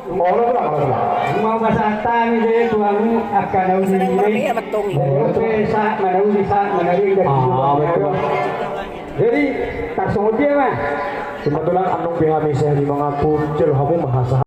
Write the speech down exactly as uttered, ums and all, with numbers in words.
Olo, Tulang, olo, Tulang. Mau pasahat hami do tu hamu angka na uli i. Jadi, oke, sahat ma na uli, sahat ma na uli. Ah, betul. Jadi, tarsongon dia ma. Kebetulan annon pe hami sai di mangaku, jolo hamu ma hasa